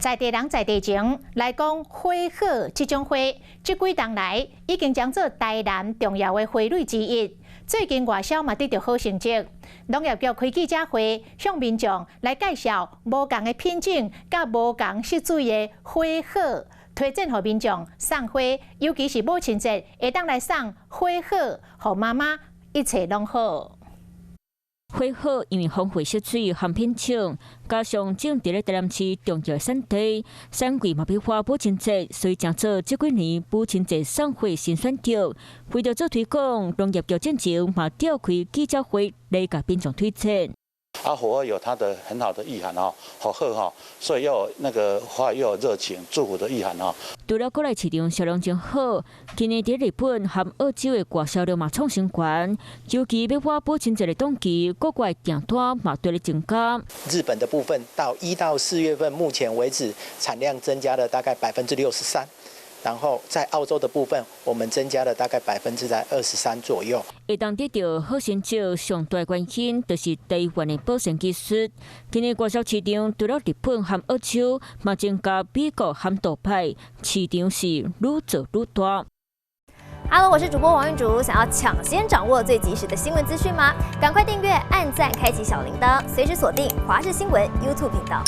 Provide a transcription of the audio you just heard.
在地人在地情來講，火鶴這種花，這幾冬來已經將做台南重要的花蕊之一。最近外銷嘛得著好成績。農業局開記者會，向民眾來介紹無仝的品種，佮無仝色水的火鶴，推薦予民眾送花，尤其是母親節，會當來送火鶴，予媽媽一切攏好。火鶴因為豐富色水和品種，加上種佇咧台南市重要產地，產季嘛欲花母親節，所以成做這幾年母親節送花新選擇。為著做推廣，農業局進前嘛召開記者會來共民眾推薦。啊，火鶴有它的很好的意涵哦，火鶴哈，所以又有那個花又有熱情、祝福的意涵哦。除了國內市場銷量真好，今年佇日本和澳洲的外銷量嘛創新高，尤其欲倚母親節的檔期，國外訂單嘛對咧增加。日本的部分到1到4月份，目前為止產量增加了大概63%。然後在澳洲的部分，我們增加了大概在23%左右。會當得著好成績，上大關鍵就是台灣的保鮮技術。今年外銷市場除了日本和澳洲，嘛增加美國和杜拜，市場是愈做愈大。 Hello，我是主播王玉竹，想要搶先掌握最及時的新聞資訊嗎？趕快訂閱、按讚、開啟小鈴鐺，隨時鎖定華視新聞 YouTube 頻道。